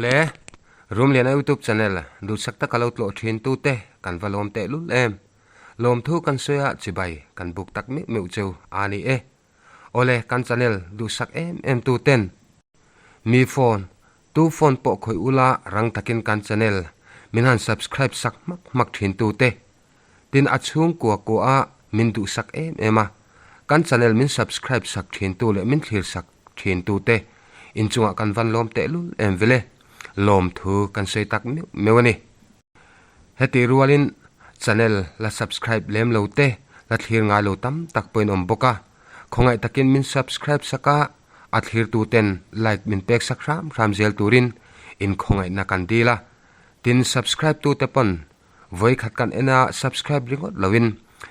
Awle, Rumliana YouTube channel duhsak taka lo tlawh thin tute kan va lawm teh lul em. Lawmthu kan sawi a chibai kan buk tak meuh meuh cheu a ni e. Awle, kan channel duhsak em em tuten mi phone, tu phone pawh khawih ula rang takin kan channel min han subscribe sak hmak hmak thin tute Tin a chhungkua kua a min duhsak em em a, kan channel min subscribe sak thin tu leh min thlir sak thin tu te inchungah kan van lawm teh lul em vele, lawm thu kan sawi tak meuh meuh a ni. Heti rualin channel la subscribe lem lo te la thlir ngai lo tam tak pawhin awm bawk a, khawngaih takin min subscribe sak a, a thlir tu ten like min pek sak hram hram zel turin inkhawngaihna kan dil a, tin subscribe tu te pawn Vawi khat kan en a subscribe ringawt loin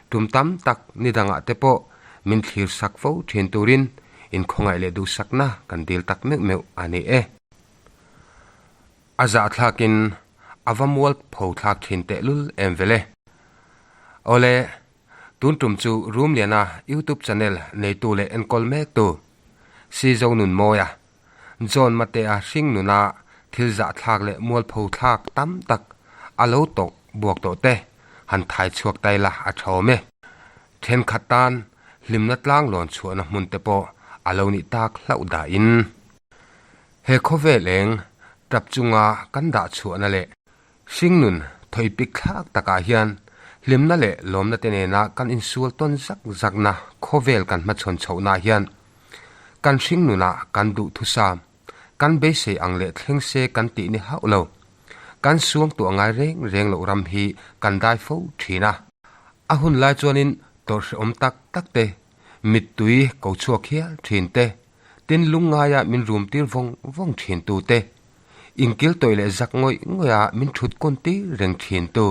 tum tam tak ni dangah te pawh min thlir sak fo thin turin inkhawngaih leh duhsakna kan dil tak meuh meuh a ni e. A zahthlakin a va mual pho thlak thin tehlul em vele. Awle, tun tum chu Rumliana YouTube channel neitu leh enkawl mektu Si Zonunmawia John Matea hring nuna thil zahthlak leh mualpho thlak tam tak a lo tawk buak tawh te han thai chhuak ta ila a tha awm e. Thenkhat tan hlimna tlang lawn chhuahna hmun te pawh a lo nih tak hlauh dahin. He khawvel eng tap chunga kan dah chhuahna leh hringnun thawipik thlak takah hian hlimna leh lawmna te nena kan insual tawn zak zakna khawvel kan hmachhawn chhohnaah hian Kan hring nunah kan duhthusam, kan beisei ang leh thleng se kan tih ni hauh lo. Kan suang tuah ngai reng reng loh ram hi kan dai fo thin a. A hun lai chuanin tawrhhrehawm tak tak te, mittui ko chhuak hial thin te, tin lungngaia min rum tir vawng vawng thin tu te, inkil tawih leh zak ngawih ngawiha min thut kawn tir reng thin tu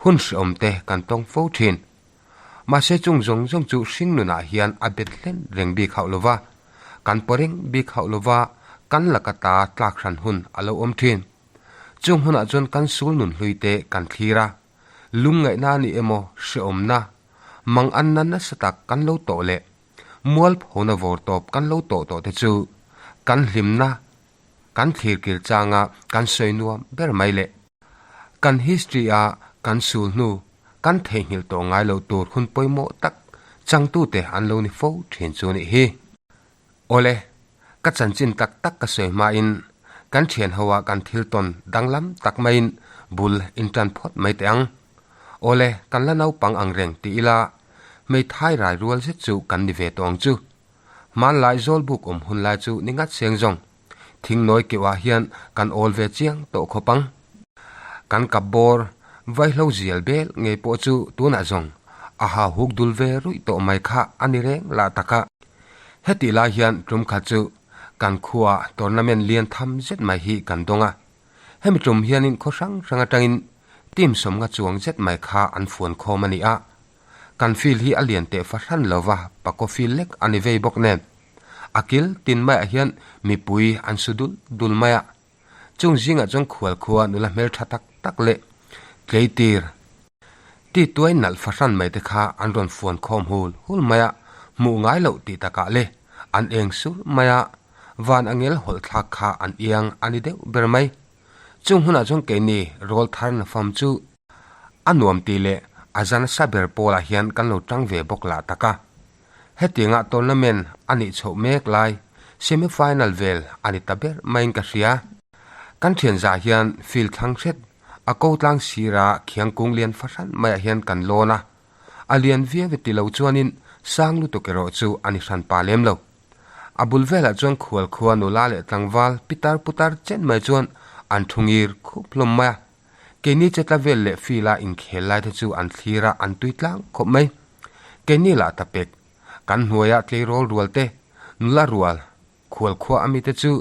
hun hrehawm te kan tawng fo thin. Mahse chung zawng zawng chu hring nunah hian a bet hlen reng bik hauh lova, kan paw reng bik hauh lova kan laka ta tlak hran hun a lo awm thin. Chung hunah chuan kan sul nun hlui te kan thlir a, lungngaihna ni emaw hreawmna, manganna nasa tak kan lo tawh leh mualphona vawr tawp kan lo tawh tawh te chu kan hlimna kan thlir kir changa kan sawi nuam ber mai le. Kan history a kan sul hnu kan theihnghilh tawh ngai lo tur hun pawimawh tak changtute an lo ni fo thin chu nih hi. Awle, ka chanchin tak tak ka sawi hmain kan thian ho ah kan thil tawn danglam tak maiin bul in tan phawt mai teh ang. Awle, kan la naupang ang reng ti ila hmeithai rai rual zet chu kan ni ve tawh ang chu. Hmanlai zawlbuk awm hun lai chu ni ngat seng zawng. Thingnawi keuh ah hian kan awl ve chiang tawh khawp ang. Kan kap bawr vaihlo zial bel ngei pawh chu tunah zawng a ha huk dul ve ruih tawh mai kha a ni reng lah tak a. Hetih lai hian tum khat chu kan khua tournament lian tham zet mai hi kan dawng a. Hemi tum hianin khaw hrang hrang atangin team sawmnga chuang zet mai kha an fuan khawm a ni a. Kan field hi a lian teh fahran lova pakaw field lek a ni vei bawk nen. A kil tin maiah hian mipui an su dul dul mai a. Chung zingah chuan khual khua nula hmeltha tak tak leh tleitir ti tuai nalh fahran mai te kha an rawn fuan khawm hul hul mai a, hmuh ngai loh tih takah le an eng sur mai a, van angel hawlh thlak kha an iang a ni deuh ber mai. Chung hunah chuan keini rawl thar nafam chu A nuam tih leh a zan sa ber pawlah hian kan lo tang ve bawk lah tak a. Hetianga tournament a nih chhoh mek lai semi final vel a ni ta ber maiin ka hria. Kan thian zah hian field thlang hret a ko tlang sira khiang kung lian fahran maiah hian kan lawn a. A lian viau e ti lo chuanin sang lutuk erawh chu a ni hran pa lem lo. A bul velah chuan khual khua nula leh tlangval pitar putar chen mai chuan an thu ngir khup hlawm mai a. Keini chetla vel leh fila inkhel lai te chu an thlir a, an tui tlang khawp mai. Keini lah ta pek, kan hnuaia tleirawl rual te, nula rual, khual khua ami te chu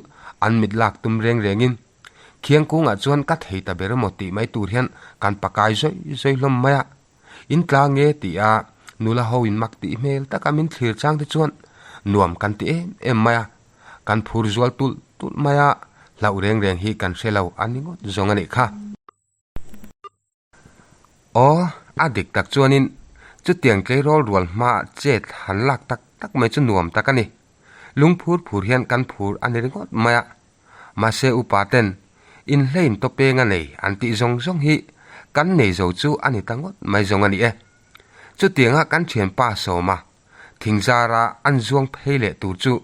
an mit lak tum reng rengin khiang kungah chuan ka thei ta ber emaw tih mai tur hian kan pakai zawi zawi hlawm mai a. In tla nge tih a nula ho in mak tih hmel taka min thlir chang te chuan nuam kan ti em em mai a, kan phur zual tulh tulh mai a, hlauh reng reng hi kan hre lo a ni ngawt zawng a nih kha. Aw, a dik tak chuanin chutiang tleirawl rual hmaah chet han lak tak tak mai chu nuam tak a ni. Lungphur phur hian kan phur a ni ringawt mai a, mahse upa ten. Inhlein tawpeng a nei an tih zawng zawng hi kan nei zo chu a ni ta ngawt mai zawng a ni e. Chutianga kan thianpa Sawma thingzara an zuang phei leh tur chu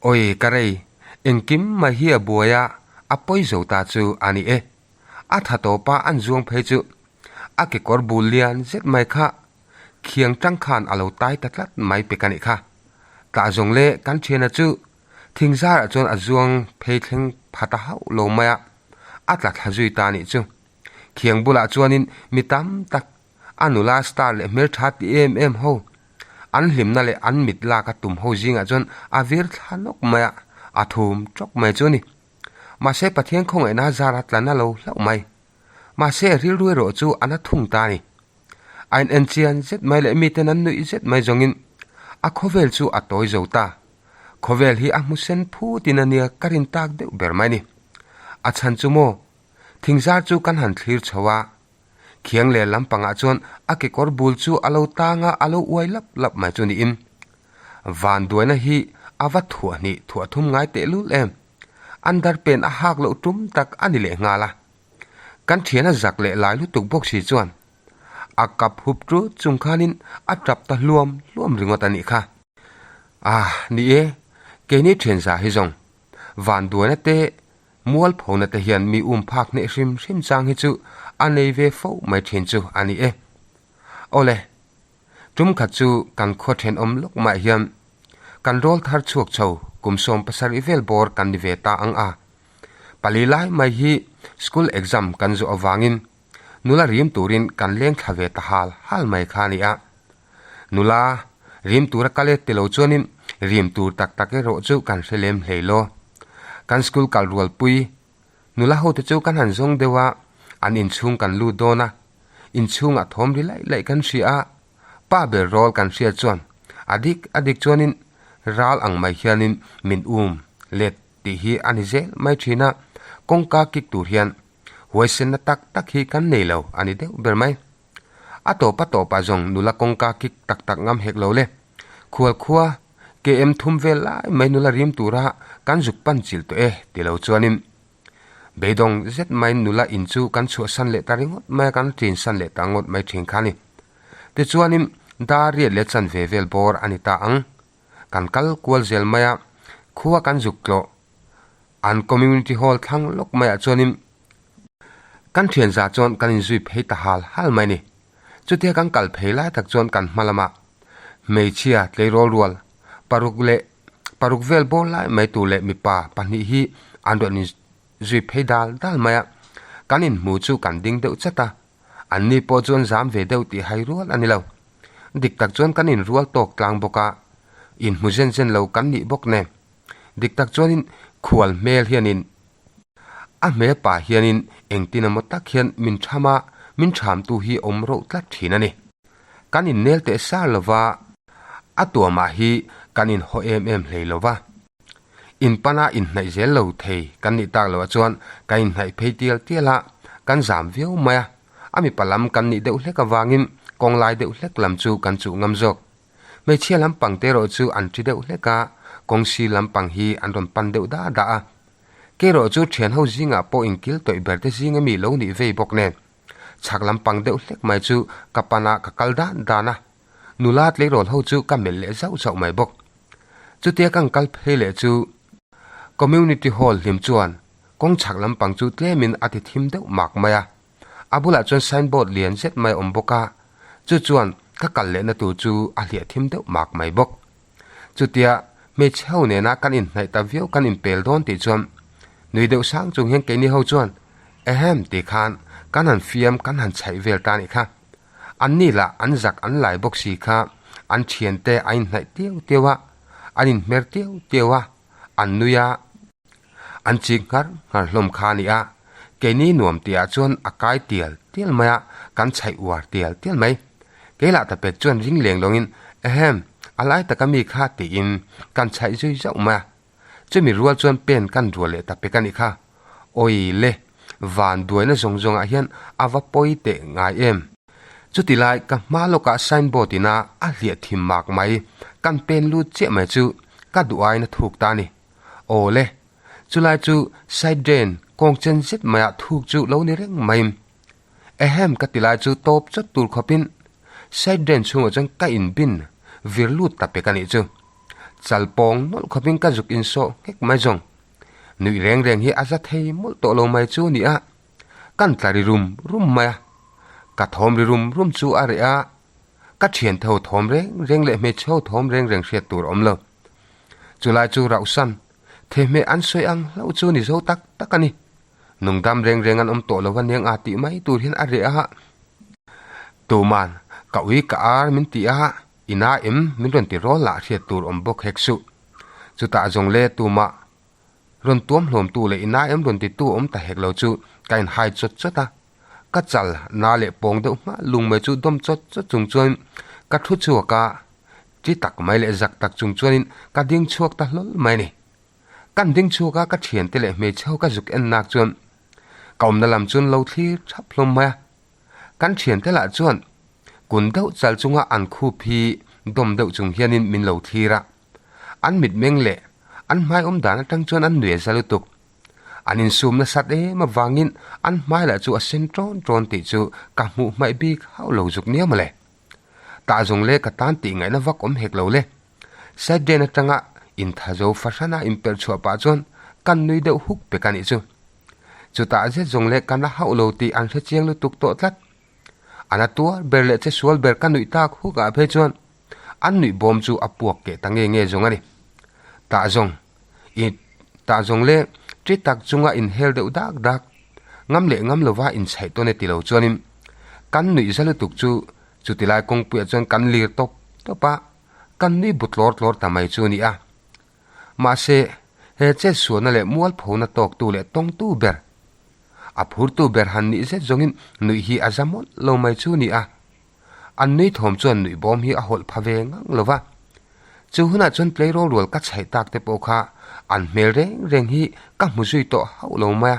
Awi ka rei, engkim mai hi a buai a, a pawi zo ta chu a ni e. A tha tawpa an zuang phei chu a kekawr bul lian zet mai kha khiang tang khan a lo tai ta tlat mai pek a nih kha. Tah zawng leh kan thiana chu Thingzarah chuan a zuang phei thleng pha ta hauh lo mai a, a tla thla zui ta nih chu. Khiang bulah chuanin mi tam tak, a nula star leh hmeltha ti em em ho, an hlimna leh an mit lak a tum ho zingah chuan a vir thla nawk mai a, a thum tawk mai chu a ni. Mahse Pathian khawngaihna zara tla na lo hlauh mai. Mahse rilru erawh chu a na thung ta a ni. A in enchian zet mai leh miten an nuih zet mai zawngin a khawvel chu a tawi zo ta. Khawvel hi a hmu sen phutin a nia ka rin tak deuh ber mai ni. A chhan chu maw? Thingzar chu kan han thlir chho a. Khiang leh lampangah chuan a kekawr bul chu a lo tang a, a lo uai lap lap mai chu niin. Van duaina hi a va thuah hnih thuah thum ngai tehlul em? An darpen a hak loh tum tak a ni leh nghal a. Kan thian a zak leh lai lutuk bawk si chuan a kap hup tut chung khanin a tap ta hluam hluam ringawt a nih kha. Ah, ni e, keini thianza hi zawng vanduaina te mualphona te hian mi um phak hneh hrim hrim chang hi chu a nei ve fo mai thin chu a ni e. Awle, tum khat chu kan khaw thenawm lawk mah hian kan rawl thar chhuak chho kum 70 vel bawr kan ni ve ta ang a. Pali lai mai hi school exam kan zawh avangin nula rim turin kan leng thla ve ta hal hal mai kha a ni a. Nula rim tura kal e tilo chuanin rim tur tak tak erawh chu kan hre lem hlei lo. Kan school kal rualpui nula hote chu kan han zawng deuh a, an inchhung kan lut dawn a, inchhungah thawm ri laih laih kan hria a, pa ber rawl kan hriat chuan a dik a dik chuanin ral ang mai hianin min um let tih hi a ni zel mai thin a, kawngka kik tur hian huaisenna tak tak hi kan nei lo a ni deuh ber mai. A tawp a tawpah zawng nula kawngka kik tak tak ngam hek lo le. Khual khua KM thum vel lai mai nula rim tura kan zuk pan chil tawh e ti lo chuanin beidawng zet mai nula in chu kan chhuahsan leh ta ringawt mai a, kan ṭinsan leh ta ngawt mai ṭhin kha a ni. Tichuanin dar riat leh chanve vel bawr a ni ta ang. Kan kal kual zel mai a, khua kan zuk tlawh. An community hall thlang lawk maiah chuanin kan thian zah chuan kan inzui phei ta hal hal mai a ni. Chutia kan kal phei lai tak chuan kan hma lamah hmeichhia tleirawl rual paruk leh paruk vel bawr lai mai tur leh mipa pahnih hi an rawn inzui phei dal dal mai a. Kan inhmu chu kan ding deuh chat a, anni pawh chuan zam ve deuh tih hai rual a ni lo. Dik tak chuan kan inrual tawk tlang bawk a, inhmu zen zen lo kan nih bawk nen. Dik tak chuanin khual hmel hianin a hmel pah hianin engtin emaw tak hian min tham a, min thamtu hi awm rauh tlat thin a ni. Kan innel teh sar lova, a tuamah hi kan inhaw em em hlei lova. Inpana inhnaih zel lo thei kan nih tak loah chuan kan inhnaih phei tial tial a, kan zam viau mai a. A mipa lam kan nih deuh hlek avangin kawng lai deuh hlek lam chu kan chuh ngam zawk. Hmeichhia lampang te erawh chu an ṭi deuh hlek a, kawngsi lampang hi an rawn pan deuh da da a. Ke erawh chu ṭhian ho zingah pawh inkil tawih ber te zinga mi lo nih vei bawk nen. Chhak lampang deuh hlek mai chu ka pan a ka kal dan dan a, nula tleirawl ho chu ka melh leh zauh zauh mai bawk. Chutia kan kal phei leh chu Community Hall hlim chuan kawng chhak lampang chu tlemin a ti thim deuh mak mai a. A bulah chuan signboard lian zet mai a awm bawk a, chu chuan ka kal lehna tur chu a hliah thim deuh mak mai bawk. Chutia hmeichhe ho nena kan inhnaih ta viau kan inpel dawn tih chuan nui deuh sang chung hian keini ho chuan ehem tih khan kan han fiam kan han chhaih vel ta nih kha. Anni lah an zak an lai bawk si kha an thiante a inhnaih tiu tiu a, an inhmer tiu tiu a, an nui a. An chik nghar nghar hlawm kha a ni a, keini nuam tihah chuan a kai tial tial mai a, kan chhaih uar tial tial mai. Keilah tapet chuan ring leng lawngin, Ehem, a lai taka mi kha tiin kan chhaih zui zauh mai a. Chumi rual chuan pen kan rual leh tapek a nih kha. Awi le, van duaina zawng zawngah hian a va pawi teh ngai em? Chuti lai ka hma lawkah signboard ina a hliah thim mak mai, kan pen lut chiah mai chu ka duh aina thuk ta a ni. Aw le, chulai chu side drain Kawng chen zet maiah thuk chu lo ni reng mai. Ehem ka ti lai chu tawp chawt tur khawpin side drain chhungah chuan ka inbin vir lut ta pek a nih chu. Chal pawng nawlh khawpin ka zuk insawh nghek mai zawng. Nuih reng reng hi a za thei mawlh tawh lo mai chu nia. Kan tla ri rum rum mai a. Ka thawm ri rum rum chu a reh a. Ka thian tho thawm reng reng leh hmeichhe ho thawm reng reng hriat tur a awm lo. Chulai chu rauhsan thehmeh an sawi ang hlauh chu ni zo tak tak a ni. Nungdam reng reng an awm tawh lo aniang a tih mai tur hian a reh a. Tuman ka ui ka ar min ti a, ina em min rawn ti rawl lah hriat tur awm bawk hek suh. Chutah zawng le tumah rawn tuam hlawm tu leh ina em rawn ti tu awm ta hek lo chu ka inhai chawt chawt a. Ka chal na leh pawng deuh hma lung mai chu dawm chawt chawt chung chuan ka thu chhuak a, chi tak mai leh zak tak chung chuanin ka ding chhuak ta hlawl mai a ni. Kan ding chhuak a, ka thiante leh hmeichhe ho ka zuk en nak chuan ka awmna lam chuan lo thlir thap hlawm mai a. Kan thiante lah chuan kun deuh chal chunga an khup hi dawm deuh chung hianin min lo thlir a. An mitmeng leh an hmai awm dan atang chuan an nuai za lutuk. An insum nasat em avangin an hmai lah chu a sen tawn tawn tih chu ka hmuh hmaih bik hauh lo zuk nia mawle. Tah zawng le ka tan tih ngaihna vak awm hek lo le. Side drain atanga inthazo fahrana inperh chhuah pah chuan kan nui deuh huk pek a nih chu. Chutah zet zawng le ka na hauh lo tih an hre chiang lutuk tawh tlat. A na tuar ber leh che sual ber ka nuih tak huk ah phei chuan an nuih bawm chu a puak keh ta nge nge zawng a ni. Tah zawng i tah zawng le ṭi tak chunga inhel deuh dak dak ngam leh ngam lova inchhaih tawn e ti lo chuanin kan nuih za lutuk chu chuti lai kawngpuiah chuan kan lir tawp tawp a, kan nui bu tlawr tlawr ta mai chu a ni a. Mahse, he chetsualna leh mualphona tawktu leh tawngtu ber, a phurtu ber han nih zet zawngin nuih hi a za mawlh lo mai chu a ni a. An nui thawm chuan nuih bawm hi a hawlh pha ve ngang lo va. Chu hunah chuan tleirawl rual ka chhaih tak te pawh kha an hmel reng reng hi ka hmu zui tawh hauh lo mai a,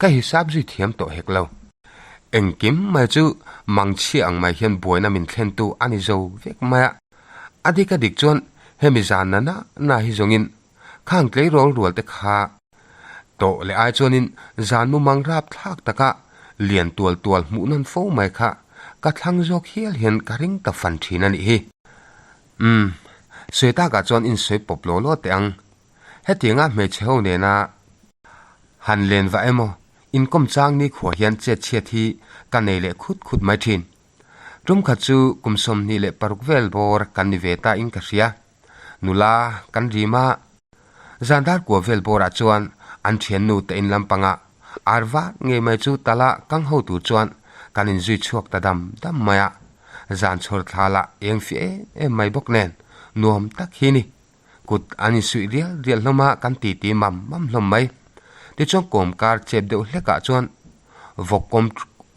ka hisap zui thiam tawh hek lo. Engkim mai chu mangchhia ang mai hian buaina min thlentu a ni zo vek mai a. A dik a dik chuan hemi zan na na na hi zawngin khang tleirawl rual te kha tawh leh ai chuanin zan mumang rap thlak taka lian tual tual hmuh nawn fo mai kha ka thlang zawk hial hian ka ring ta fan thin a nih hi. Umm, sawi takah chuan insawi pawp law law teh ang. Hetianga hmeichhe ho nena han len vah emaw inkawm chang nikhua hian chet chhiat hi ka nei leh khut khut mai thin. Tum khat chu kum 26 vel bawr kan ni ve ta in ka hria. Nula kan rim a, zan dar kua vel bawrah chuan an thiannu te in lampangah ar vak ngei mai chu tala kang ho tur chuan kan inzui chhuak ta dam dam mai a. Zan chhawr thla lah eng fiah em em mai bawk nen nuam tak hi ni. Kut an insuih rial rial hlawm a kan titi mam mam hlawm mai. Tichuan kawmkar chep deuh hlekah chuan vawk kawm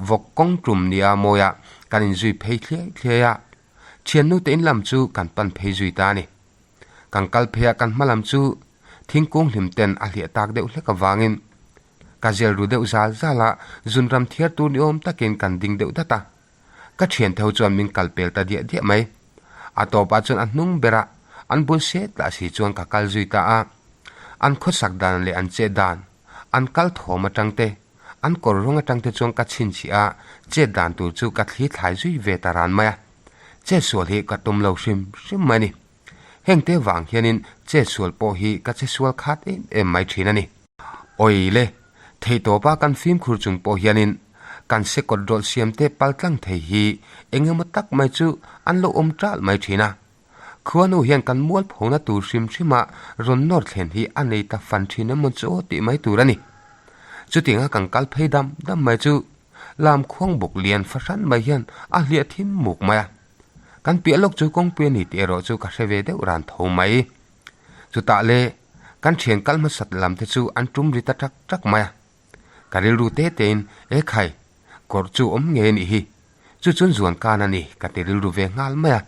vawk kawng tum nia mawiah kan inzui phei thliai thliai a. Thiannu te in lam chu kan pan phei zui ta a ni. Kan kal phei a kan hma lam chu thingkung hlim ten a hliah tak deuh hlek avangin ka zel ru deuh zal zal a, zun ram thiar tur ni awm takin kan ding deuh dat a. Ka thian tho chuan min kal pel ta diah diah mai. A tawpah chuan a hnung berah an bul set lah si chuan ka kal zui ta a. An khawsak dan leh an chet dan, an kal thawm atang te, an kawr rawng atang te chuan ka chhinchhiah a, chet dan tur chu ka thli thlai zui ve ta ran mai a. Chet sual hi ka tum lo hrim hrim mai a ni. Hengte vang hianin chet sual pawh hi ka che sual khat em em mai thin a ni. Awi le, theihtawpa kan fimkhur chung pawh hianin kan sekawt rawlh siamte paltlang thei hi eng emaw tak mai chu an lo awm ṭalh mai ṭhin a. Khuanu hian kan mualphona tur hrim hrima rawn nawr thlen hi a nei ta fan ṭhin emaw chu aw tih mai tur a ni. Chutianga kan kal phei dam dam mai chu lam khuang buk lian fahran mai hian a hliah thim muk mai a. Kan piah lawk chu kawngpui a ni tih erawh chu ka hre ve deuh ran tho mai. Chutah le kan thian kal hmasat lam te chu an tum ri ta tak tak mai a. Ka rilru te tein e khai, kawrh chu awm ngei a nih hi, chu chuan zuan kan a ni ka ti rilru ve nghal mai a.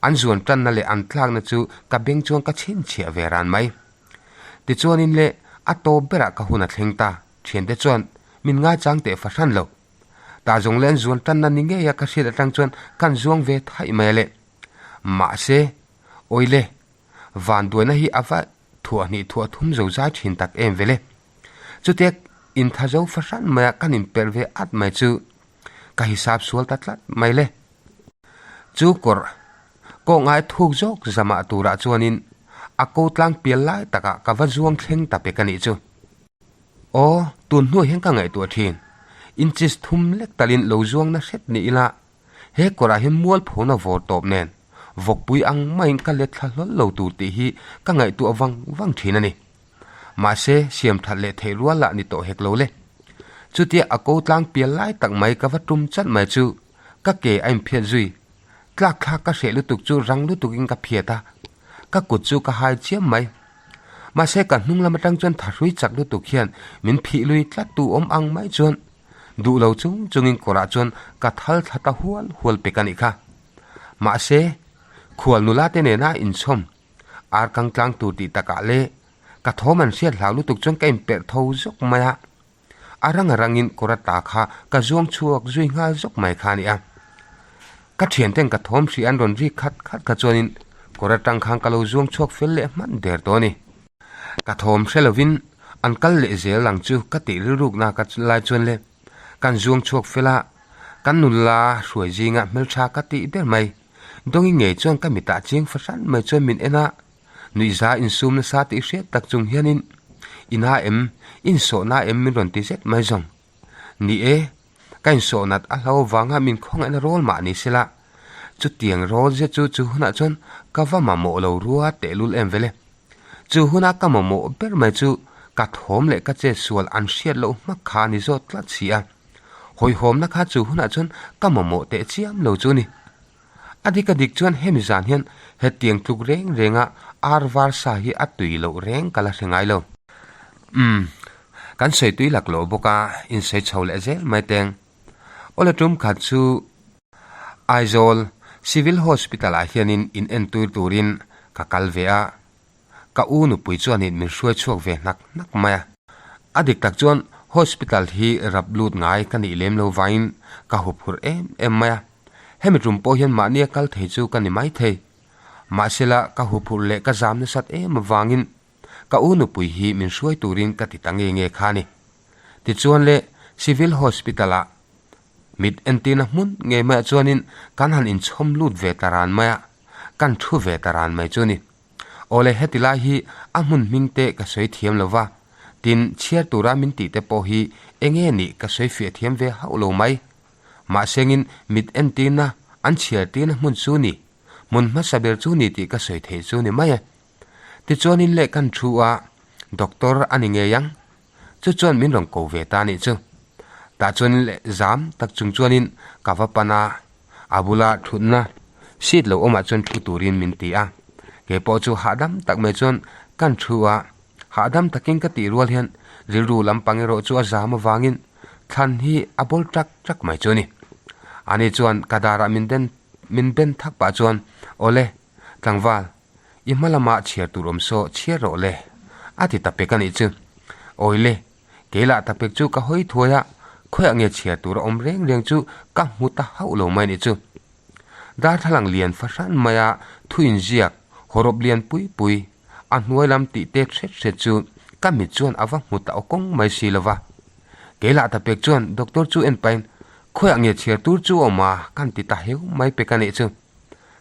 An zuan tanna leh an tlakna chu ka beng chuan ka chhinchhiah ve ran mai. Tichuanin le a tawp berah ka hun a thleng ta, thiante chuan min ngaichang teh fahran lo. Tah zawng leh an zuan tanna ni ngei a ka hriat atang chuan kan zuang ve thaih mai a le. Mahse, Awile, vanduaina hi a va thuah hnih thuah thum zo zai thin tak em vele. Chutia Inthazo fahran maia kan inperh ve at mai chu ka hisap sual ta tlat mai le. Chu kawrh kawh ngai thuk zawk zamah turah chuanin a ko tlang pial lai takah ka va zuang thleng ta pek a nih chu. Aw, tun hnuah hian ka ngaihtuah thin. Inches thum lek talin lo zuang na hret ni ila, he kawrah hian mualphona vawr tawp nen vawkpui ang maiin ka let thla hlawl lo tur tih hi ka ngaihtuah vang vang thin a ni. Mahse, siam that leh theih rual lah ni tawh hek lo le. Chutia a ko tlang pial lai tak mai ka va tum chat mai chu ka ke a inphiat zui. Tlak thlak ka hreh lutuk chu rang lutukin ka phiat a, ka kut chu ka hai chiam mai. Mahse, ka hnung lam atang chuan thahrui chak lutuk hian min phih lui tlat tu awm ang mai chuan duh lo chung chungin kawrah chuan ka thal thla ta hual hual pek a nih kha. Mahse, khual nula te nena inchhawm Ar kang tlang tur tih takah le ka thawm an hriat hlau lutuk chuan ka inperh tho zawk mai a. A rang a rangin kawr ata kha ka zuang chhuak zui nghal zawk mai kha a ni a. Ka thianten ka thawm hrih an rawn rik khat khat kha chuanin kawr atang khan ka lo zuang chhuak fel leh hman der tawh a ni. Ka thawm hre lovin an kal leh zel ang chu ka tih rilrukna ka lai chuan le kan zuang chhuak fel a, kan nula hruai zinga hmeltha ka tih ber mai. Dawngi ngei chuan ka mitah chiang fahran mai chuan min en a, nuihza insum nasa tih hriat tak chung hianin ina em, insawhna em min rawn ti zet mai zawng. Ni e, ka insawhnat a hlo avanga min khawngaihna rawl mah ni sela, chutiang rawl zet chu chu hunah chuan ka va mamawh lo rua tehlul em vele. Chu huna ka mamawh ber mai chu ka thawm leh ka chetsual an hriat loh hmak kha a ni zawt tlat si a. Hawihhawmna kha chu hunah chuan ka mamawh teh chiam lo chu a ni. A dik a dik chuan hemi zan hian hetiang tluk reng renga ar var sa hi a tui loh reng ka la hre ngai lo. Umm, kan sawi tui lak loh bawk a, insawi chho leh zel mai teng. Awle tum khat chu Aizawl Civil Hospital ah hianin in entir turin ka kal ve a, Ka u nupui chuanin min hruai chhuak ve hnak hnak mai a. A dik tak chuan hospital hi rap lut ngai ka nih lem lo vangin ka hup hur em em mai a. Hemi tum pawh hian mahnia kal thei chu ka ni mai thei. Mahsela ka hup hur leh ka zam nasat em avangin ka u nupui hi min hruai turin ka ti ta nge nge kha a ni. Tichuan le Civil Hospital ah mit entirna hmun ngei maiah chuanin kan han inchhawm lut ve ta ran mai a, kan thu ve ta ran mai chu a ni. Awle heti lai hi a hmun hming te ka sawi thiam lo va, tin chhiar tura min tih te pawh hi enge nih ka sawi fiah thiam ve hauh lo mai. Mahsengin mit entirna an chhiar tirna hmun chu ni, hmun hmasa ber chu ni tih ka sawi theih chu ni mai e. Tichuanin leh kan thu a, doctor a ni ngei ang. Chu chuan min rawn ko ve ta nih chu. Tah chuanin leh zam tak chung chuanin ka va pan a, a bula thutna seat lo awmah chuan thu turin min ti a. Kei pawh chu hahdam tak mai chuan kan thu a, hahdam takin ka tih rual hian rilru lampang erawh chu a zam avangin thlan hi a bawl ṭak ṭak mai chu a ni. Ani chuan ka darah min den min ben thak pah chuan, Awle, tlangval, I hma lamah chhiar tur awm saw chhiar rawh le, a ti ta pek a nih chu. Awi le, kei lah ta pek chu ka hawi thuai a, khawiah nge chhiar tur a awm reng reng chu ka hmu ta hauh lo mai a nih chu. Darthlalang lian fahran maia thu inziak hawrawp lian pui pui a hnuai lam tih tet hret hret chu ka mit chuan a va hmu ta aw kawng mai si lo va. Kei lah ta pek chuan doctor chu en pahin khawiah nge chhiar tur chu a awm a kan ti ta heu mai pek a nih chu.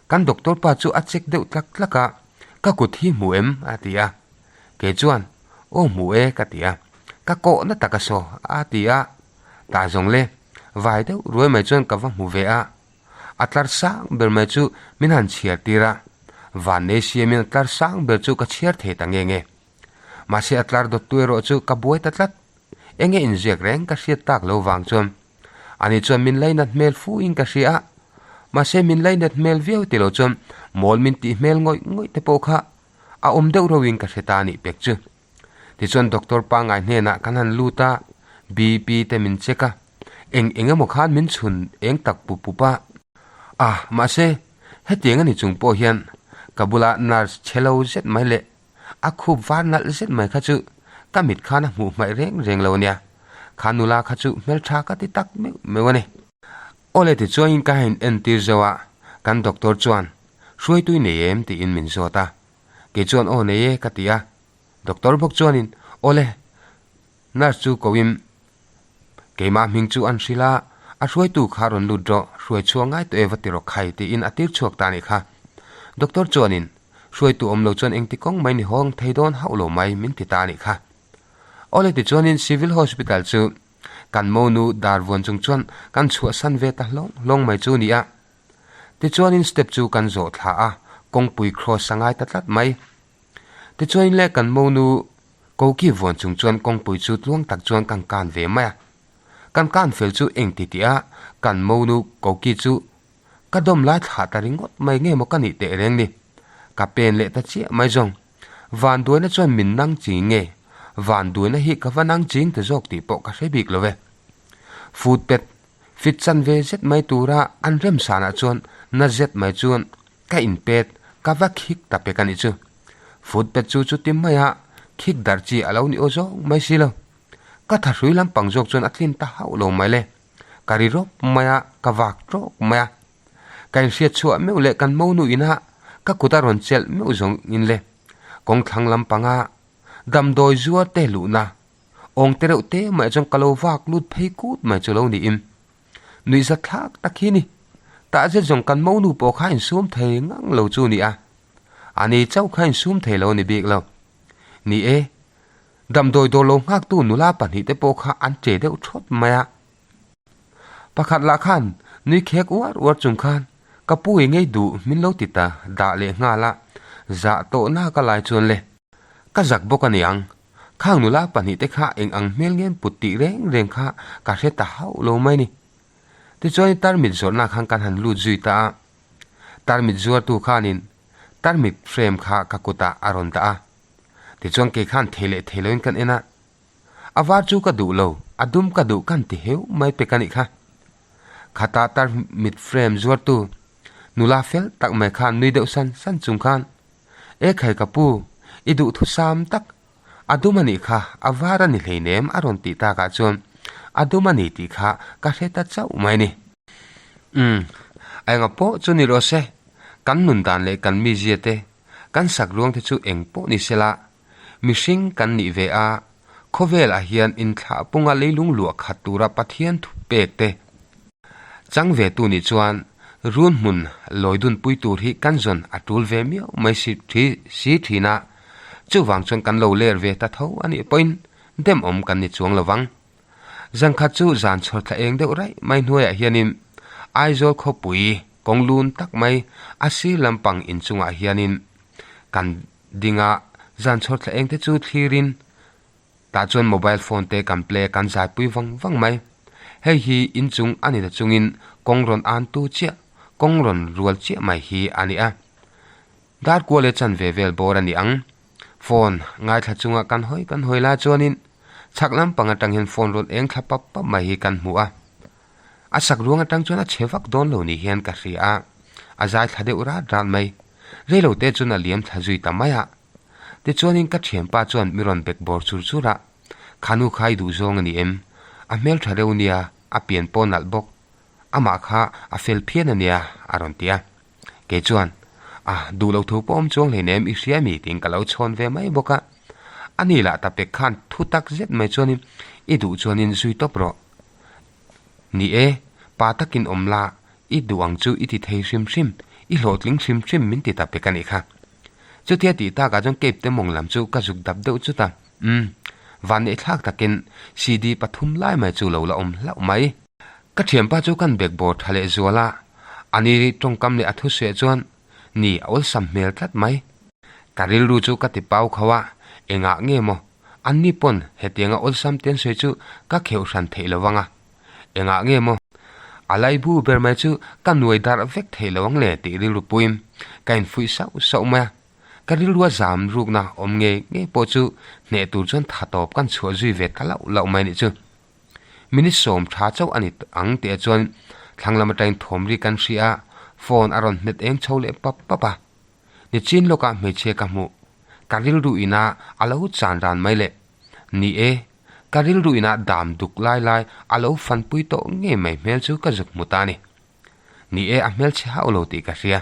Kan doctor pa chu a check deuh tlak tlak a, Ka kut hi hmu em? a ti a. Kei chuan, Aw hmu e ka ti a. Ka kawhna tak a saw a ti a. Tah zawng le, vai deuh ruai mai chuan ka va hmu ve a. A tlar sang ber mai chu min han chhiar tir a. Van nei siamin a tlar sang ber chu ka chhiar thei ta nge nge. Mahse a tlar dawttu erawh chu ka buai ta tlat. Enge inziak reng ka hriat tak lo vang chuan Ani chuan min lainat hmel fu in ka hria a, mahse min lainat hmel viau ti lo chuan mawl min tih hmel ngawih ngawih te pawh kha a awm deuh reuh in ka hre ta a nih pek chu. Tichuan doctor pangngai hnenah kan han lut a, BP te min check a, eng eng emaw khan min chhun eng tak pup pup a. Ah, mahse hetiang a ni chung pawh hian ka bula nurse chhe lo zet mai leh A khup var nalh zet mai kha chu ka mit khan a hmuh hmaih reng reng lo ania. Kha nula kha chu hmeltha ka ti tak meuh meuh a ni. Awle tichuain ka hain entir zeuh a, kan doctor chuan hruaitui nei em tiin min zawt a. Kei chuan aw nei e ka ti a. Doctor bawk chuanin awle nurse chu koin. Keimah hming chu an hrilh a, a hruaitu kha rawn lut rawh, hruai chhuak ngai tawh e va ti rawh khai tiin a tir chhuak ta a nih kha. Doctor chuanin, Hruaitu awm lo chuan engti kawng mai ni hawng thei dawn hauh lo mai min ti ta a nih kha. Awle tichuanin Civil Hospital chu kan monu dar vuan chung chuan kan chhuahsan ve ta hlawng hlawng mai chu ni a. Tichuanin step chu kan zawh thla a, kawngpui cross a ngai ta tlat mai. Tichuanin le kan monu koki vuan chung chuan kawngpui chu tluang tak chuan kan kan ve mai a. Kan kan fel chu eng ti tih a, kan monu koki chu ka dawm lai thlah ta ringawt mai nge maw ka nih teh reng ni. Ka pen leh ta chiah mai zawng. Vanduaina chuan min nang ching nge? Vanduaina hi ka va nang ching ta zawk tih pawh ka hre bik lo ve. Footpath fit chan ve zet mai tura an remsanah chuan na zet mai chuan ka inpet ka va khik ta pek a nih chu. Footpath chu chuti maia khik darh chi a lo ni aw zawk mai si lo. Ka thahrui lampang zawk chuan a tlin ta hauh lo mai le. Ka ri rawp mai a, ka vak tawk mai a. Ka inhriat chhuah meuh leh kan monu ina ka kut a rawn chelh meuh zawng in le. Kawngthlang lampanga damdawi zuar te luhna awng te reuh te mai chuan ka lo vak lut phei kut mai chu lo niin nuihza thlak tak hi ni. Tah zet zawng kan monu pawh kha insum thei ngang lo chu ni a, ani chauh kha insum thei lo ni bik lo. Ni e, damdawi dawr lo nghaktu nula pahnihte pawh kha an che deuh thawt mai a. Pakhat lah khan nui khek uar uar chung khan ka pu i ngei duh min lo ti ta dah leh nghal a, zah tawhna ka lai chuan le. Ka zak bawk a niang, khang nula pahnihte kha eng ang hmel ngen put tih reng reng kha ka hre ta hauh lo mai ni. Tichuan tarmit zawrhna khan kan han lut zui ta a, tarmit zuartu khanin tarmit frame kha ka kutah a rawn dah a, tichuan kei khan thei leh thei loin kan en a, A var chu ka duh lo, a dum ka duh kan ti heu mai pek a nih kha. Khata tarmit frame zuartu nula fel tak mai khan nui deuh san san chung khan, E khai ka pu, i duh thusam tak, a dum a nih kha, a var a ni hleinem a rawn tih takah chuan a dum a ni tih kha ka hre ta chauh mai ni. Umm, a enga pawh chu ni rawh se, kan nun dan leh kan mizia te, kan sak ruang te chu eng pawh ni sela, Mihring kan nih ve a, khawvelah hian inthlah punga leilung luah khat tura Pathian thu pek te chang ve tu nih chuan run hmun lawi dunpui tur hi kan zawn a tul ve miau mai si thi si thin a, chuvang chuan kan lo ler ve ta tho a nih pawhin demawm kan ni chuang lo vang. Zan khat chu zan chhawr thla eng deuh raih mai hnuaiah hianin Aizawl khawpui kawng lun tak mai a sir lampang inchungah hianin kan Dinga zan chhawr thla eng te chu thlirin tah chuan mobile phone te kan play a kan zaipui vang vang mai. Hei hi inchung a ni ta chungin kawng rawn an tu chiah, kawng rawn rual chiah mai hi a ni a. Dar kual leh chan ve vel bawr a ni ang. Phone ngaithla chunga kan hawi kan hawi lai chuanin chhak lampang atang hian phone rawn eng thla pap pap mai hi kan hmu a. A sak ruang atang chuan a chhe vak dawn lo ni hian ka hria a, a zai thla deuh rat rat mai. Reilo te chuan a liam thla zui ta mai a. Tichuanin ka thianpa chuan mi rawn bek bawr chur chur a, Kha nu kha i duh zawng a ni em? A hmel tha reuh nia, a pian pawh nalh bawk. Amah kha a fel phian a nia, a rawn ti a. Kei chuan, A, duh lo thu pawh awm chuang hleinem i hria mi tiin ka lo chhawn ve mai bawk a. Ani lah ta pek khan thu tak zet mai chuanin, I duh chuanin zui tawp rawh. Ni e, pa takin awm la, i duh ang chu i ti thei hrim hrim, i hlawhtling hrim hrim min ti ta pek a nih kha. Chutia tih takah chuan Cape te mawng lam chu ka zuk dap deuh chut a, umm, vanneih thlak takin CD pathum lai mai chu lo la awm hlauh mai. Ka thianpa chu kan bek bawr tha leh zual a, ani tawngkam leh a thusuiah chuan ni a awlsam hmel tlat mai. Ka rilru chu ka ti pau kho a, engah nge maw Anni pawn hetianga awlsam ten sawi chu ka kheuh hran theih lo vang a, engah nge maw a laibu ber mai chu ka nuai darh vek theih lo ang le tih rilru puiin ka infuih sauh sauh mai a, ka rilrua zam rukna awm ngei ngei pawh chu hneh tur chuan tha tawp kan chhuah zui ve ta lauh lauh mai nih chu. Minute sawm tha chauh a ni ang tih ah chuan thlang lam atangin thawm ri kan hria a, phone a rawn hmet eng chho leh pap pap a. Nichin lawkah hmeichhia ka hmuh, ka rilru ina a lo chan ran mai le. Ni e, ka rilru ina dam duk lai lai a lo fanpui tawh ngei mai hmel chu ka zuk hmu ta a ni. Ni e, a hmelchhe hauh lo tih ka hria.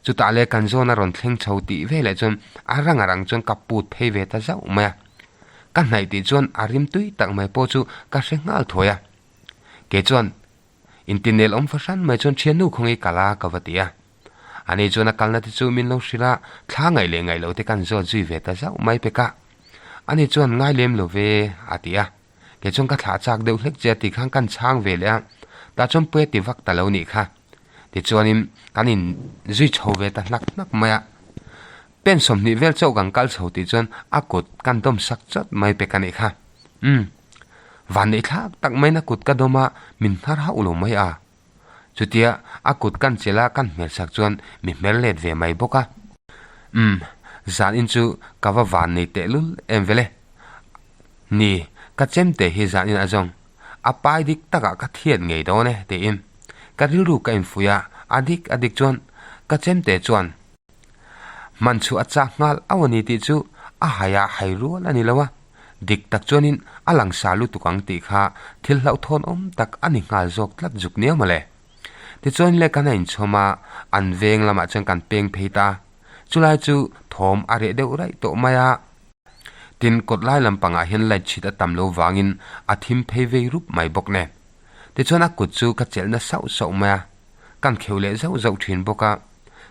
Chutah le kan zawn a rawn thleng chho tih veleh chuan a rang a rang chuan ka put phei ve ta zauh mai a. Ka hnaih tih chuan a rim tui tak mai pawh chu ka hre nghal thuai a. Kei chuan intinel awm fahran mai chuan thiannu khawngi kal a ka va ti a. Ani chuan a kalna te chu min lo hrilh a, thla ngaih leh ngaih loh te kan zawt zui ve ta zauh mai pek a. Ani chuan ngai lem lo ve a ti a. Kei chuan ka thlah chak deuh hlek che a tih khan kan chhang ve leh a, tah chuan puia ti vak ta lo nih kha. Tichuanin kan in zui chho ve ta hnak hnak mai a. Pen 20 vel chauh kan kal chho tih chuan a kut kan dawm sak chawt mai pek a nih kha. Umm. Vanneih thlak tak maiin a kut ka dawm a, min hnar hauh lo mai a. Chutia a kut kan chelh a kan hmel sak chuan mi hmer let ve mai bawk a. Umm. Zan in chu ka va vannei tehlul em vele. Ni, ka chem te hi zan in a zawng. A pai dik takah ka thiat ngei dawn e tiin ka rilru ka infuih a, a dik a dik chuan ka chemte chuan hman chhuah a chak nghal auh a ni tih chu a hai a hai rual a ni lo a, dik tak chuanin a langsa lutuk ang tih kha thil hlauhthawn awm tak a ni nghal zawk tlat zuk nia mawle. Tichuan le kan a inchhawm a, an veng lamah chuan kan peng phei ta a, chulai chu thawm a reh deuh raih tawh mai a. Tin, kawt lai lampangah hian light chhit a tam lo vangin a thim phei vei rup mai bawk nen. Tichuan a kut chu ka chelhna sauh sauh mai a, kan kheuh leh zauh zauh thin bawk a.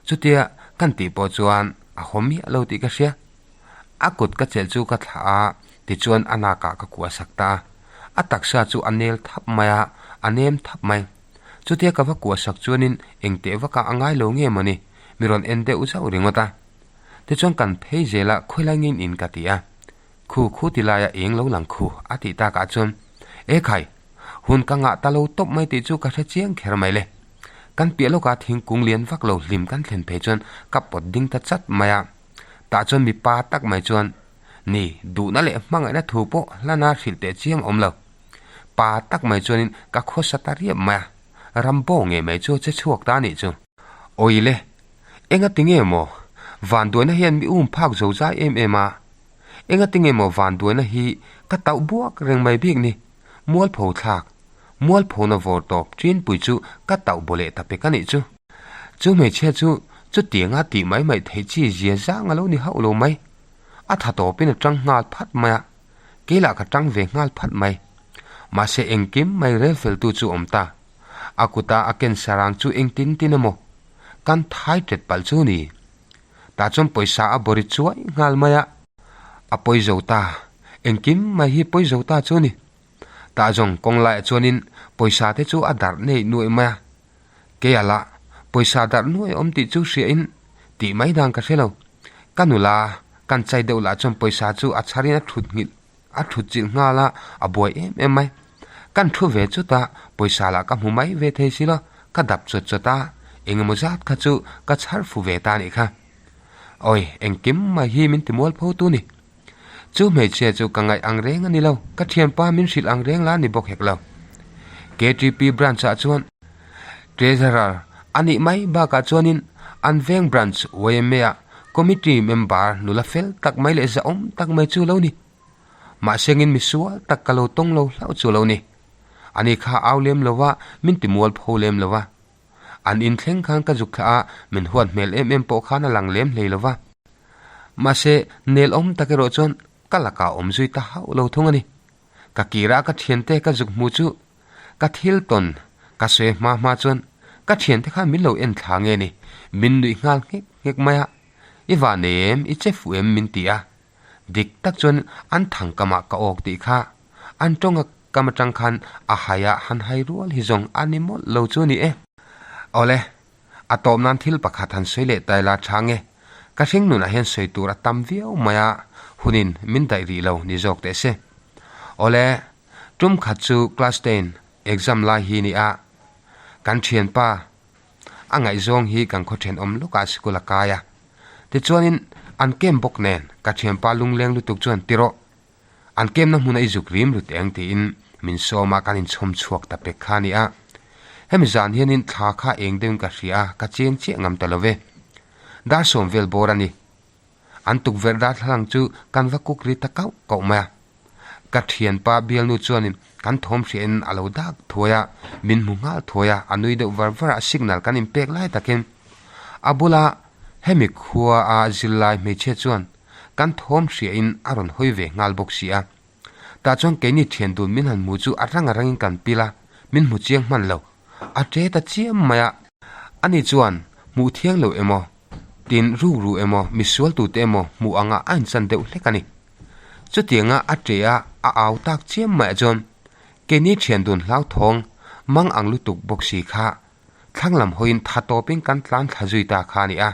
Chutia kan tih pawh chuan a haw miah lo tih ka hria. A kut ka chelh chu ka thlah a, tichuan a nakah ka kuah sak ta a. A taksa chu a nel thap mai a, a nem thap mai. Chutia ka va kuah sak chuanin engteh vakah a ngai lo nge mawni, mi rawn en deuh zauh ringawt a. Tichuan kan phei zel a, khawilai ngin in ka ti a. Khu khu ti laia eng lo lang khu a tih takah chuan, E khai, hun ka ngah ta lo tawp mai tih chu ka hre chiang kher mai le. Kan piah lawkah thingkung lian vak lo hlim kan thlen phei chuan ka pawt ding ta chat mai a. Tah chuan mipa tak mai chuan, Ni, duhna leh hmangaihna thu pawh hlana hrilh teh chiang awm lo. Pa tak mai chuanin ka khawsa ta riap mai a, Rambo ngei mai chu a che chhuak ta a nih chu. Awile, enga tinge maw vanduaina hian mi um phak zo zai em em a? Enga tinge maw vanduaina hi ka tauh buak reng mai bik ni? Mualpho thlak, mualphona vawr tawp ṭinpui chu ka tauh baw leh ta pek a nih chu. Chu hmeichhia chu chutianga tih mai mai theih chi zia zang a lo ni hauh lo mai. A tha tawpin a ṭang nghal phat mai a, kei lah ka ṭang ve nghal phat mai. Mahse engkim mai rel feltu chu awm ta. A kuta a ken sarang chu engtin tin emaw kan thai ṭet palh chu ni. Tah chuan pawisa a bawri chuai nghal mai a. A pawi zo ta, engkim mai hi pawi zo ta chu ni. Tah zawng kawng laiah chuanin pawisa te chu a darh nei nuaih mai a. Keia lah pawisa darh nuaih awm tih chu hriahin tih mai dan ka hre lo. Ka nula kan chai deuh lah chuan pawisa chu a chharin a thut nghilh. A thut chilh nghal a, a buai em em mai. Kan thu ve chut a, pawisa lah ka hmu mai ve thei si lo, ka dap chawt chawt a, eng emaw zat kha chu ka chhar fu ve ta anih kha. Awi, engkim mai hi min ti mual pho tu ni. Chu hmeichhia chu ka ngaih ang reng a ni lo, ka thianpa min hrilh ang reng la ni bawk hek lo. KTP branch ah chuan Treasurer a nih mai bakah chuanin an veng branch YMA ah Committee member nula fel tak mai leh zahawm tak mai chu lo ni. Mahsengin misual tak ka lo tawng lo hlauh chu lo ni. Ani kha au lem lo va, min ti mual pho lem lo va. An in thleng khan ka zuk thlah a, min huat hmel em em pawh khan a lang lem hlei lo va. Mahse, nel awm tak erawh chuan ka lakah awm zui ta hauh lo thung a ni. Ka kira ka thiante ka zuk hmu chu Ka thil tawn ka sawi hma hma chuan ka thiante khan min lo en thla nge ni, min nuih nghal nghek nghek mai a, I va nei em, i che fuh em min ti a. Dik tak chuan an thang kamah ka awk tih kha an tawnga kam atang khan a hai a han hai rual hi zawng a ni mawlh lo chu a ni e. Awle, a tawp nan thil pakhat han sawi leh tai la tha nge, ka hring nunah hian sawi tur a tam viau mai a, hunin min daih rih lo ni zawk teh se. Awle, Tum khat chu class ten exam lai hi ni a, kan thianpa a ngaihzawng hi kan khaw thenawm lawkah sikul a kai a. Tichuanin an kem bawk nen ka thianpa lungleng lutuk chuan ti rawh, an kemna hmuna i zuk rim lut eng tiin min sawm a kan inchhawm chhuak ta pek kha a ni a. Hemi zan hianin thla kha eng deuhin ka hria a, ka cheng chiah ngam ta lo ve. Dar sawm vel bawr a ni. An tukverh darthlalang chu kan va kuk ri ta kauh kauh mai a. Ka thianpa bialnu chuanin kan thawm hriahin a lo dak thuai a, min hmu nghal thuai a, a nui deuh var var a, signal kan inpek lai takin a bula hemi khua a zirlai hmeichhia chuan kan thawm hriahin a rawn hawi ve nghal bawk si a. Tah chuan keini thian dun min han hmu chu a rang a rangin kan pil a, min hmu chiang hman lo. A ṭe ta chiam mai a. Ani chuan hmuh thiang lo emaw, tin ruk ru emaw, misual tute emaw hmuh anga a inchan deuh hlek a ni. Chutianga a ṭe a, a au tak chiam maiah chuan keini thian dun hlauthawng mang ang lutuk bawk si kha thlang lam hawiin tha tawpin kan tlan thla zui ta kha a ni a.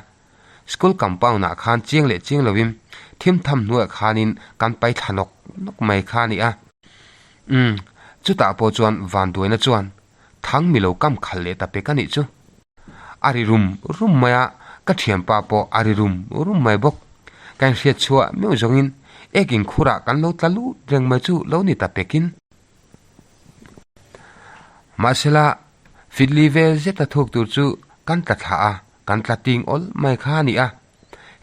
School compound ah khan chiang leh chiang lovin thim tham hnuaiah khanin kan pai thla nawk nawk mai kha a ni a. Umm, chutah pawh chuan vanduaina chuan thang mi lo kam khalh leh ta pek a nih chu. A ri rum rum mai a, ka thianpa pawh a ri rum rum mai bawk. Ka inhriat chhuah meuh zawngin ek inkhurah kan lo tla lut reng mai chu lo ni ta pekin. Mahsela, fitli vel zeta thuk tur chu kan tla thla a, kan tla ting awl mai kha a ni a.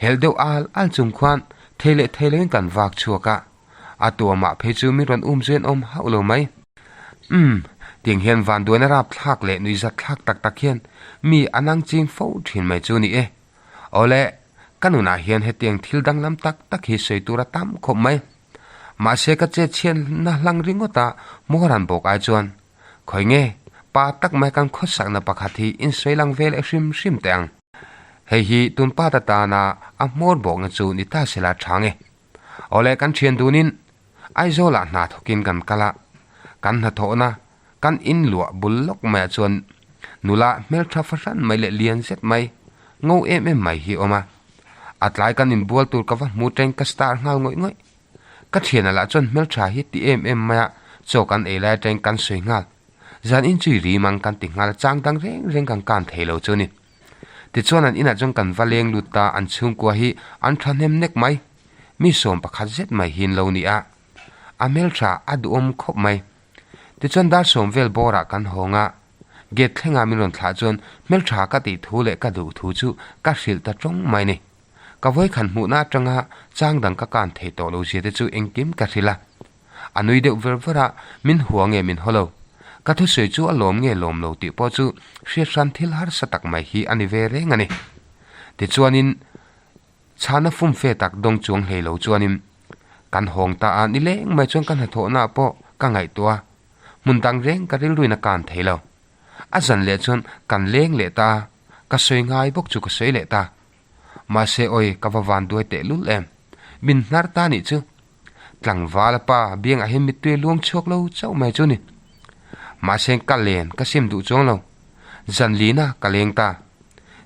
Helh deuh al al chung khuan thei leh thei loin kan vak chhuak a, a tuamah phei chu min rawn um zui an awm hauh lo mai. Umm, tiang hian vanduaina rap thlak leh nuihzat thlak tak tak hian mi a nang ching fo thin mai chu ni e. Awle, ka nunah hian hetiang thil danglam tak tak hi sawi tur a tam khawp mai. Mahse ka chet chhiatna hlang ringawt a Moran bawk ai chuan, Khawi nge, pa tak mai kan khawsakna pakhat hi insawi lang ve leh hrim hrim teh ang. Hei hi tun pa ta tana a hmawr bawkna chu ni ta sela tha nge. Awle kan thian dunin Aizawlah hna thawkin kan kal a, kan hnathawhna kan in luah bul lawk maiah chuan nula hmeltha fahran mai leh lian zet mai, ngo em em mai hi a awm a. A tlai kan inbual tur ka va hmu teng ka star nghal ngawih ngawih. Ka thiana lah chuan hmeltha hi ti em em mai a, chaw kan ei lai atangin kan sawi nghal. Zan in chu i rim ang kan ti nghal a, chang dang reng reng kan kan thei lo chu a ni. Tichuan an inah chuan kan va leng lut ta, an chhungkua hi an thahnem nek mai. Mi sawm pakhat zet mai hi an lo ni a, a hmeltha a duhawm khawp mai. Tichuan dar sawm vel bawrah kan hawng a, gate thlengah min rawn thlah chuan hmeltha ka tih thu leh ka duh thu chu ka hrilh ta tawng mai ni. Ka vawikhan hmuhna atanga chang dang ka kan thei tawh lo zia te chu engkim ka hrilh a. A nui deuh ver ver a, min hua nge min haw lo. Ka thusawi chu a lawm nge lawm lo tih pawh chu hriathran thil harsa tak mai hi a ni ve reng a ni. Tichuanin Chhana fumfe tak dawng chuang hlei lo chuanin kan hawng ta a, nileng mai chuan ka hnathawhnaah pawh ka ngaihtuah a, hmun dang reng ka rilruin a kan thei lo. A zan leh chuan kan leng leh ta a, ka sawi ngai bawk chu ka sawi leh ta. Mahse awi ka va van duai teh lul em. Min hnar ta nih chu. Tlangval a pa biangah hian mittui a luang chhuak lo chauh mai chu ni. Mahse ka len ka sim duh chuang lo. Zan lina ka leng ta.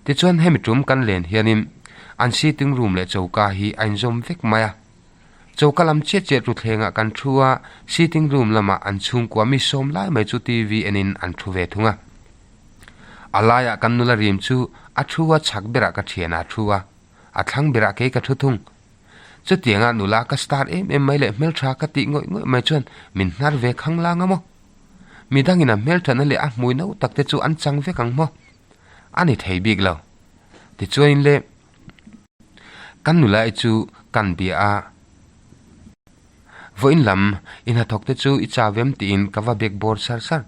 Tichuan hemi tum kan len hianin an sitting room leh choka hi a inzawm vek mai a. Choka lam chiat chiat ruthlengah kan thu a, sitting room lamah an chhungkua mi sawm lai mai chu TV enin an thu ve thung a. A laiah kan nula rim chu a thu a, chhak berah ka thian a thu a, a thlang berah kei ka thu thung. Chutianga nula ka star em em mai leh hmeltha ka tih ngawih ngawih mai chuan min hnar ve khang lang a maw? Midangin a hmelthatna leh a hmui no tak te chu an chang vek ang maw? A ni thei bik lo. Tichuanin le kan nula i chu kan bia a, Vawiin lam i hnathawk te chu i chau em tiin ka va biak bawr sar sar.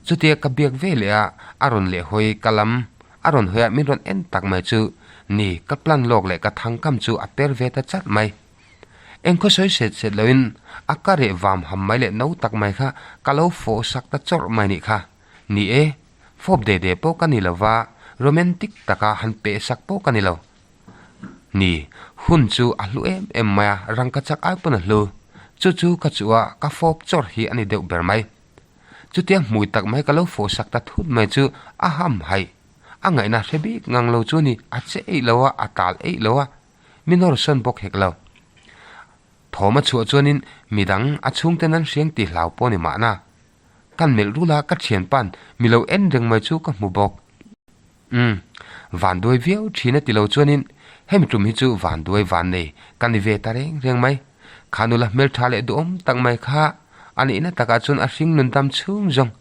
Chutia ka biak ve leh a, a rawn leh hawi ka lam a rawn hawi a min rawn en tak mai chu ni ka plan lawk leh ka thangkam chu a per ve ta chat mai. Engkhaw sawi set set loin a ka reh vam ham mai leh no tak mai kha ka lo fawh sak ta chawrh mai nih kha. Ni e, fawp de de pawh ka ni lo va, romantic taka han peh sak pawh ka ni lo. Ni, hun chu a hlu em em mai a, rangka chak ai pawn a hlu. Chu chu ka chuh a, ka fawp chawrh hi a ni deuh ber mai. Chutia hmui tak mai ka lo fawh sak ta thut mai chu a ham haih. A ngaihna hre bik ngang lo chu ni, a che eih lo a, a tal eih lo a. Mi nawr sawn bawk hek lo. Thawm a chhuah chuanin midang a chhungten an hriang tih hlau pawh ni mahna. Kan melh rul a, ka thianpa'n mi lo en reng mai chu ka hmu bawk. Umm, vanduai viau thin a ti lo chuanin hemi tum hi chu vanduai van nei ka ni ve ta reng reng mai. Kha nula hmeltha leh duhawm tak mai kha a nihna takah chuan a hring nun dam chhung zawng.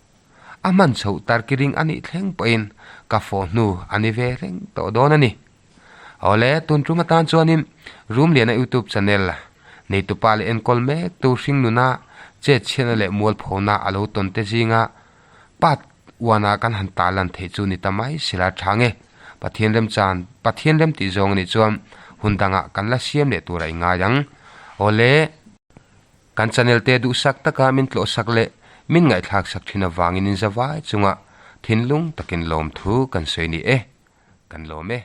A hman chhoh tarkiring a nih thleng pawhin ka fawh hnu a ni ve reng tawh dawn a ni. Awle, tun tum atan chuanin Rumliana YouTube channel neitupa leh enkawl mek tu hring nuna chet chhiatna leh mualphona a lo tawn te zinga part one-a kan han tarlan theih chu ni ta mai sila tha nge. Pathian remchan, Pathian rem tih zawng anih chuan hun dangah kan la siam leh tur a ingai ang. Awle. Kan channel te duhsak taka min tlawhsak leh min ngaihthlak sak thin avangin in zavai chunga thinlung takin lawmthu kan sawi ni e. Kan lawm e.